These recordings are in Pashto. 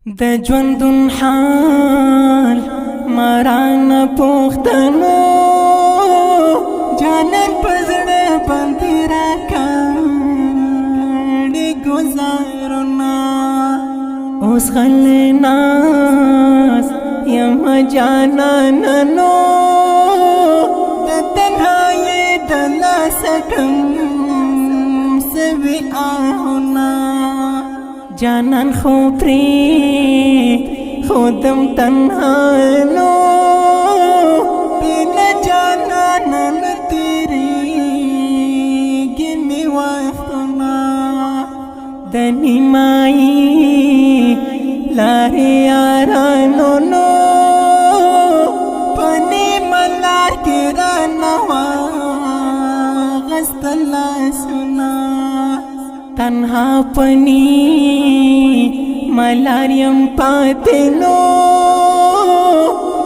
د ژوندون حال مران پوښتنو، جانان پزړه باندې راکړې گزارونه. اوس غل ناس یم جانان نو، د تنهایی د لاس کم سوي آهونه. جانان خو پری خودم تنها نو، بنا جانان نه تیریږي مې وختونه. د نیمایي لارې یارانو نو، په نیمه لار کې رانه واغستل لاسونه. تنها پنی ملاریم پاتې نو،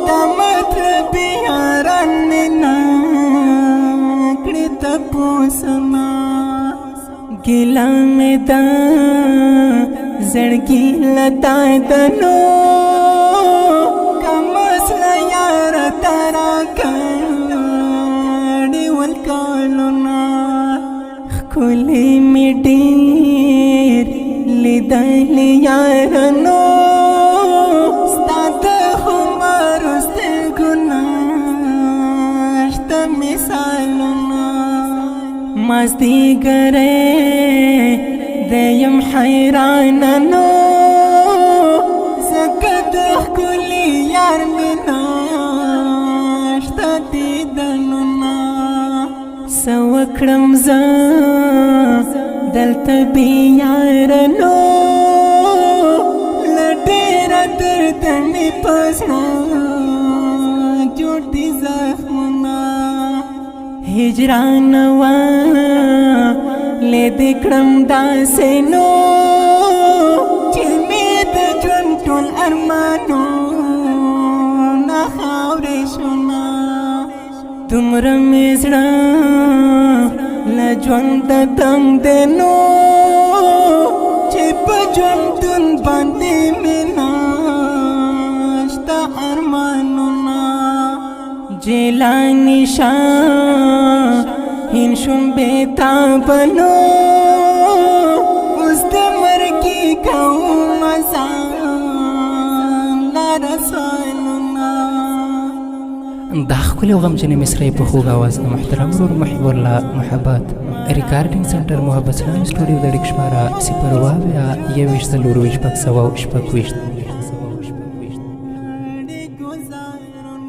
د مطلب یاران مې نه کړې تپوسونه. ګیله مې ده زړګي لتا دنو، کمسله یار ترا کړي ول کالونه. ښکلي مې ډېر لیدلي یارانو، ستا د خمارو سترګو نشته مثالونه. مازدیګری د یم حیران نو، ځکه د ښکلي یار مې نشته دیدنونه. څه وکړم زه دلته بې یارنو، له ډېره درده مې په زړه جوړ دي زخمونه. هجران وا لدې کړم داسې نو، چې مې د ژوند ټول ارمانونه خاورې شونه. دومره مې زړه له ژونده تنګ دی نو، چې په ژوندون باندې مې نشته ارمانونه. جیلانی شاه هین شوم بېتابنو، اوس د مرګي کوم ځان لره سوالونه. دا ښکلې او غمجنې مصرۍ په خوږ اواز د محترم ورور محب الله محبت، ریکارډینګ سنټر محبت سلام سټوډیو، د اړیکو شمېره 070 21 24 626. ګزارونه.